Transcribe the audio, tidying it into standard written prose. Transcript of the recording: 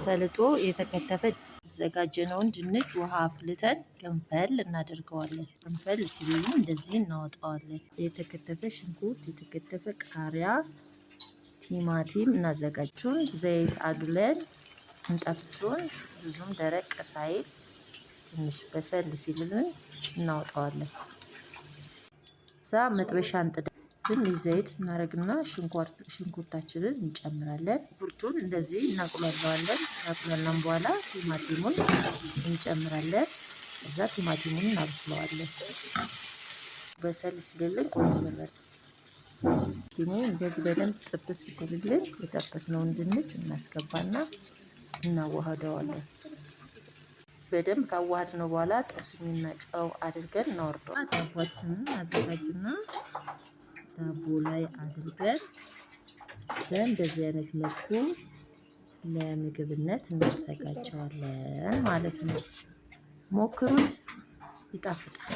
ተልጦ የተከተፈ ያዘጋጀነውን ድንች ውሃ አፍልተን ገንፈል እናደርገዋለን። ገንፈል ሲልልን እንደዚህ እናወጣዋለን። የተከተፈ ሽንኩርት፣ የተከተፈ ቃሪያ፣ ቲማቲም እናዘጋጁን። ዘይት አግለን እንጠብሱን። ብዙም ደረቅ ሳይል ትንሽ በሰል ሲልልን እናወጣዋለን። እዛ መጥበሻ እንጥዳለን። ትንሽ ዘይት እናደርግና ሽንኩርታችንን እንጨምራለን። ሽንኩርቱን እንደዚህ እናቁላለዋለን። ካቁላላን በኋላ ቲማቲሙን እንጨምራለን። እዛ ቲማቲሙን እናበስለዋለን። በሰል ሲልልን ቆንጆ በርበሬ ቲማቲሙ እንደዚህ በደንብ ጥብስ ሲልልን የጠበስነውን ድንች እናስገባና እናዋህደዋለን። በደንብ ካዋሃድነው በኋላ ጦስኝና ጨው አድርገን እናወርደዋለን። ዳቧችንን አዘጋጅና ዳቦ ላይ አድርገን በእንደዚህ አይነት መልኩ ለምግብነት እናዘጋጀዋለን ማለት ነው። ሞክሩት፣ ይጣፍጣል።